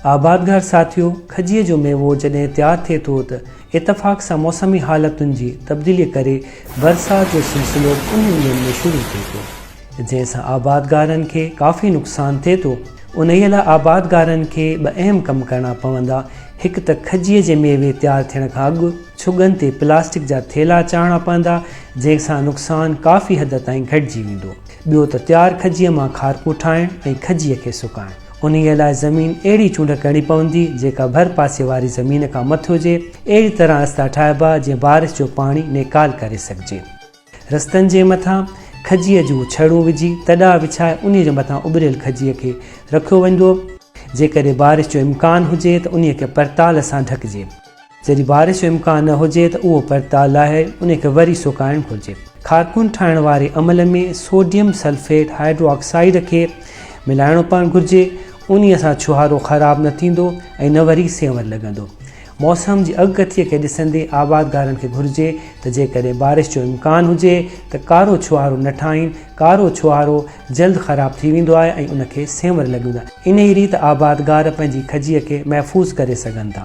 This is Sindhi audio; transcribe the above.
آبادگار ساٿيو! کجيء جو ميوو جڏهن تيار ٿئي ٿو ته اتفاق سان موسمي حالتن جي تبديليء ڪري برسات جو سلسلو به انهن ڏينهن ۾ شروع ٿئي ٿو، جنهن سان آبادگارن کي ڪافي نقصان ٿئي ٿو. انهيء لاء آبادگارن کي ٻه اهم ڪم ڪرڻا پوندا، هڪ ته کجيء جي ميوي تيار ٿيڻ کان اڳ ڇڳن تي پلاسٽڪ جا ٿيلها چاڙهڻا پوندا، جنهن سان نقصان ڪافي حد تائين گهٽجي ويندو. ٻيو ته تيار کجيء مان کارڪون ٺاهڻ ۽ کجيء کي سڪائڻ. انهيء لاء زمين اهڙي چونڊ ڪرڻي پوندي، جيڪا ڀر پاسي واري زمين کان مٿي هجي. اهڙي طرح رستا ٺاهبا، جيئن بارش جو پاڻي نيڪال ڪري سگهجي. رستن جي مٿان کجيء جون ڇڙون وجهي، تڏا وڇائي انهيء جي مٿان اٻريل کجيء کي رکيو ويندو. جيڪڏهن بارش جو امڪان هجي ته انهيء کي پرتال سان ڍڪجي. جڏهن بارش جو امڪان نه هجي ته اهو پرتاء لاهي ان کي وري سڪائڻ گهرجي. کارڪون ٺاهڻ واري عمل ۾ سوڊيم سلفيٽ هائيڊرو آڪسائيڊ کي ملائڻو پوڻ گهرجي. انهيء سان ڇهارو خراب نه ٿيندو ۽ نه وري سينور لڳندو. موسم جي اڳڪٿيء کي ڏسندي آبادگارن کي گهرجي ته جيڪڏهن بارش جو امڪان هجي ته ڪارو ڇهارو نه ٺاهين. ڪارو ڇهارو جلد خراب ٿي ويندو آهي ۽ ان کي سينور لڳي ويندو آهي. انهيء ريت آبادگار پنهنجي کجيء کي محفوظ ڪري سگهن ٿا.